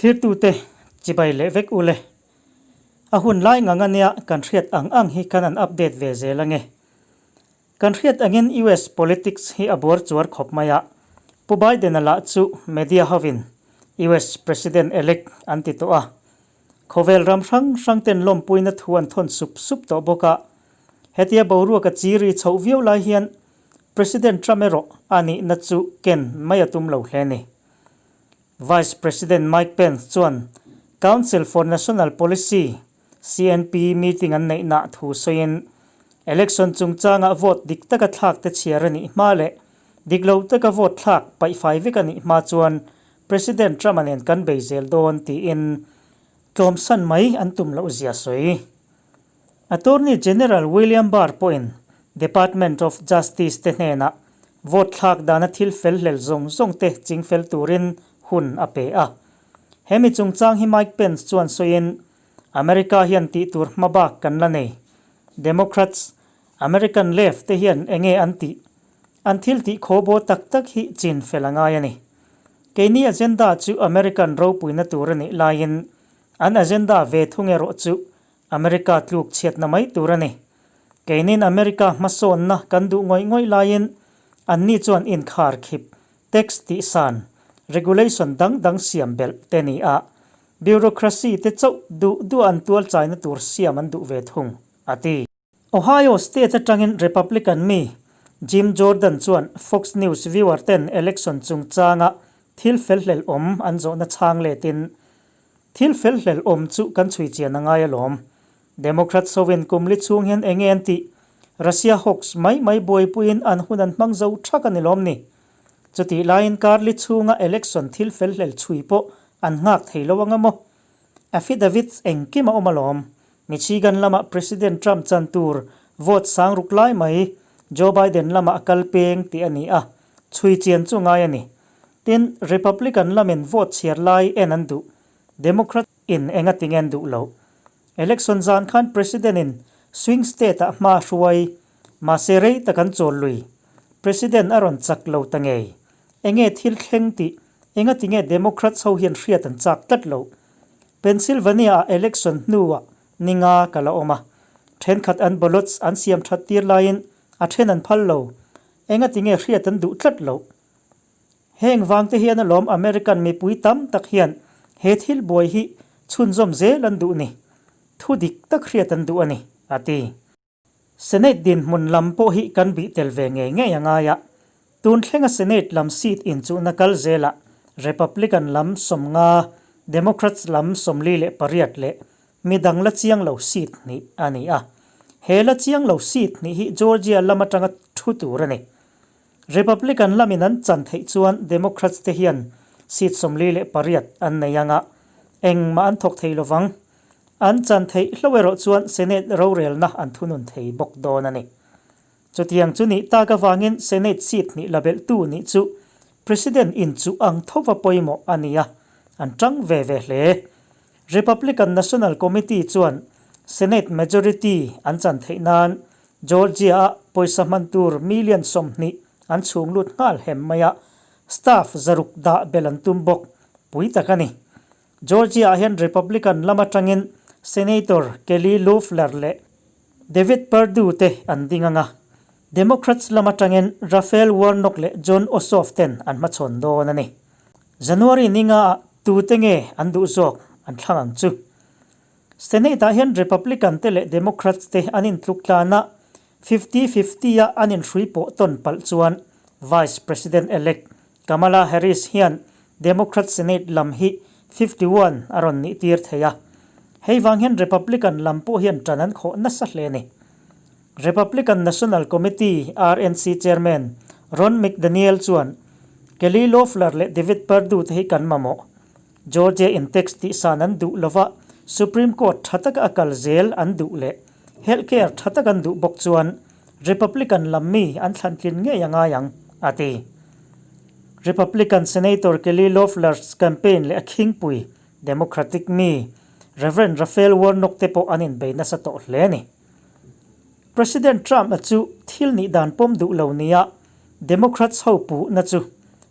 Thlirtute chibai leh vek ule. A hun lai ngang ania kan hriat ang ang hi kan han update ve zel ange. Kan hriat angin US politics hi a buar chuar khawp mai a, Pu Biden-a lah chu media hovin US President elect an ti tawh a. Khawvel ram hrang hrang ten lawmpuina thu an thawn sup sup tawh bawk a. Hetia boruak a chiri chhoh viau lai hian President Trump erawh a nihna chu ken mai a tum lo hle ni. Vice President Mike Pence chuan Council for National Policy, CNP, meeting an neihna thu sawiin, Election chungchangah vote dik taka thlak te chhiar a nih hma leh dik lo taka vote thlak paihfai vek a nih hma chuan President Trump-a nen kan bei zel dawn tiin tlawmsan mai an tum loh zia sawi. Attorney General William Barr pawhin Department of Justice te hnenah vote thlak dana thil fel hlel zawng zawng te chingfel turin hun a pe a. He mi chungchang hi Mike Pence chuan sawiin, America hian tih tur hma bak kan la nei. Democrats, American left te hian enge an tih? An thil tih khaw baw tak tak hi chin fel a ngai a ni. Keini agenda chu American ropuina tur a nih laiin an agenda ve thung erawh chu America tluk chhiatna mai tur a ni. Keinin America hmasawnna kan duh ngawih ngawih laiin anni chuan inkhar khip, tax tihsan, regulation dang dang siam belh te ni a, bureaucracy te chauh duh duh an tualchaina tur siam an duh ve thung, a ti. Ohio State atangin Republican mi Jim Jordan chuan Fox News viewer ten election chungchanga thil felhlel awm an zawhna chhang letin, Thil felhlel awm chu kan chhui chian a ngai alawm. Democrats hovin kum li chhung hian enge an tih? Russia hoax mai mai buaipuiin an hun an hmang zo thak a ni lawm ni? Chutih laiin kar li chhunga election thil felhlel chhui pawh an nghak thei lo anga maw? Affidavits engkim a awm alawm. Michigan lamah President Trump chan tur vote sang ruk lai mai Joe Biden lamah a kal peng tih a ni a, chhui chian chu ngai a ni. Tin, Republican lamin vote chhiar lai en an duh, Democrat in enga tinge an duh loh. Election zan khan President in swing state ah hma a hruai, mahse rei tak an chawl lui. President a rawn chak lo ta ngei. Enge thil thleng tih enga tinge Democrats ho hian hriat an chak tlat loh. Pennsylvania ah election hnuah ni nga ka la awm a, thenkhat an ballots an siam that tir laiin a then an phal lo. Enga tinge hriat an duh tlat loh. Heng vang te hian alawm American mipui tam tak hian he thil buai hi chhunzawm zel an duh ni. Thu dik tak hriat an duh a ni, a ti. Senate dinhmun lam pawh hi kan bih tel ve ngei ngei a ngai a. Tun thlenga Senate lam seat inchuhna kal zelah Republican lam 50, Democrats lam 48 leh midang la chiang lo seat hnih a ni a. He la chiang lo seat hnih hi Georgia lam atanga thu tur a ni. Republican lamin an chan theih chuan Democrats te hian seat 48 an nei anga engmah an thawk thei lovang. An chan theih hlo erawh chuan Senate rorelna an thunun thei bawk dawn a ni. Chutiang chu nih tak avangin Senate seat hnih la belhtu nih chu President inchuh ang thova pawimawh a ni a, an tang ve ve hle. Republican National Committee chuan Senate majority an chan theih nan Georgia-a pawisa hman tur million 20 an chhung lut nghal hem mai a, staff 600 dah belh an tum bawk pui tak a ni. Georgia-ah hian Republican lam atangin Senator Kelly Loeffler leh David Perdue te an ding ang a, Democrats lam atangin Raphael Warnock leh Jon Ossoff ten an hmachhawn dawn a ni. January ninga-ah tute nge an duh zawk an thlang ang chu. Senate-ah hian Republican te leh Democrats te an intluk tlan a, Fifty fifty-a an inhrui pawh tawn palh chuan Vice President-elect Kamala Harris hian Democrat Senate lam hi 51 a rawn nih tir thei a. Hei vang hian Republican lam pawh hian ṭan an khawh nasa hle a ni. Republican National Committee, RNC, Chairman Ron McDaniel chuan, Kelly Loeffler leh David Perdue te hi kan mamawh. Georgia in tax tihsan an duh lova Supreme Court tha taka a kal zel an duh leh healthcare tha tak an duh bawk chuan Republican lam mi an thlantlin ngei a ngai ang, a ti. Republican Senator Kelly Loeffler's campaign leh a khingpui Democratic mi Rev. Raphael Warnock te pawh an inbei nasa tawh hle a ni. President Trump-a chu thil nih dan pawm duh lo nia Democrats ho puhna chu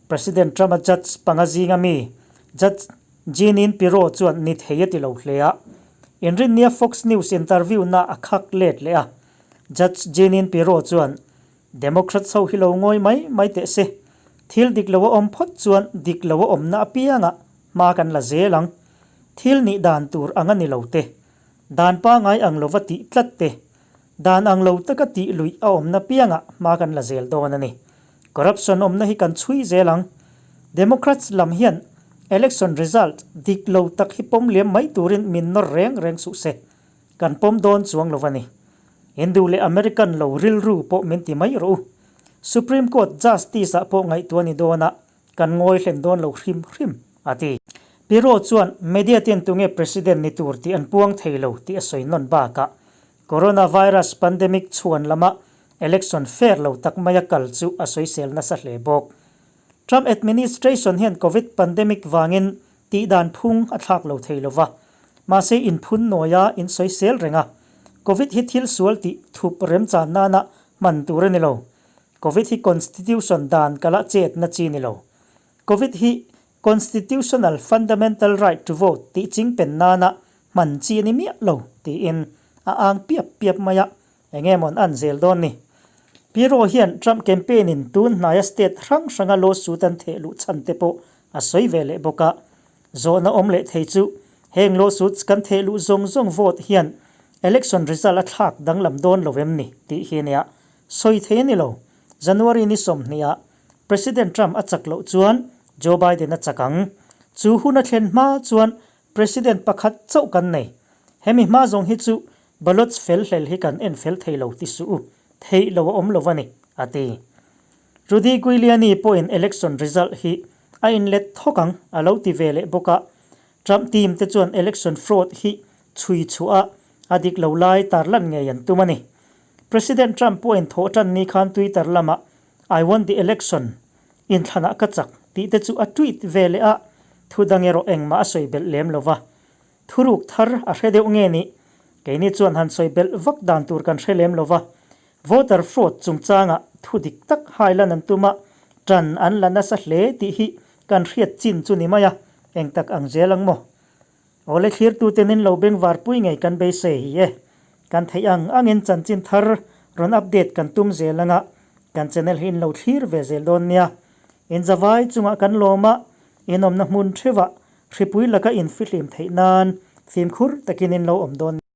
President Trump-a judge panga zinga mi Judge Jeanine Pirro chuan ni thei a ti lo hle a. Inrinnia Fox News interview na a khak let leh a. Judge Jeanine Pirro chuan, Democrats ho hi lo ngawi mai mai teh se. Thil dik lo a awm phawt chuan dik lo a awmna apiangah hma kan la zel ang. Thil nih dan tur ang a ni lo te. Dan pangai ang lova tih tlat te. Dan ang lo taka tih luih a awmna piangah hma kan la zel dawn a ni. Corruption awmna hi kan chhui zel ang. Democrats lam hian election result dik lo tak hi pawm liam mai turin min nawr reng reng suh se. Kan pawm dawn chuang lo a ni. Hindu leh American lo rilru pawh min ti mai rawh u. Supreme Court Justice ah pawh ngaihtuah ni dawn a, kan ngawi hlen dawn lo hrim hrim, a ti. Pirro chuan media ten tunge President ni tur tih an puang thei lo tih a sawi nawn bakah Coronavirus pandemic chhuan lama election fair lo tak maia kal chu a sawisel nasa hle bawk. Trump administration hian Covid pandemic vangin tihdan phung a thlak lo thei lova, mahse inphun nawia in sawisel reng a, Covid hi thil sual tih thup remchan nana hman tur a ni lo. Covid hi constitution dan kala chetna chi ni lo. Covid hi Constitutional fundamental right to vote tih chingpen nana hman chi a ni miah lo tiin a ang piap piap mai a, eng emaw an zel dawn ni. Pirro hian Trump campaign in tun hnaia state hrang hranga lawsuit an theh luh chhan te pawh a sawi ve leh bawk a. Zawhna awm leh thei chu heng lawsuits kan theh luh zawng zawng vote hian election result a thlak danglam dawn lo em ni tih hi nia sawi thei a ni lo. January ni 20 ah President Trump a chak loh chuan Joe Biden a chak ang. Chu hun a thlen hma chuan President pakhat chauh kan nei. Hemi hma zawng hi chu ballots fel hlel hi kan en fel thei lo ti suh u, theih lo a awm lo a ni, a ti. Rudy Giuliani pawhin election result hi a inlet thawk ang a lo ti ve leh bawk a. Trump team te chuan election fraud hi chhui chhuah a, a dik lo lai tarlan ngei an tum a ni. President Trump pawhin thawh tan ni khan Twitter lamah I won the election, inthlanah ka chak, tih te chu a tweet ve leh a, thu dang erawh engmah a sawi belh lem lo va. Thuruk thar a hre deuh nge nih? Keini chuan han sawi belh vak dan tur kan hre lem lo va. Voter fraud chungchangah thu dik tak hailan an tum a, ṭan an la nasa hle tih hi kan hriat chin chu ni mai a, eng tak ang zel ang maw? Awle thlirtute nin lo bengvarpui ngei kan beisei hi e. Kan theih ang angin chanchin thar rawn update kan tum zel anga kan channel hi in lo thlir ve zel dawn nia. In zavai chungah kan lawm a, in awmna hmun theuhah hripui laka in fihlim theih nan fimkhur takin in lo awm dawn nia.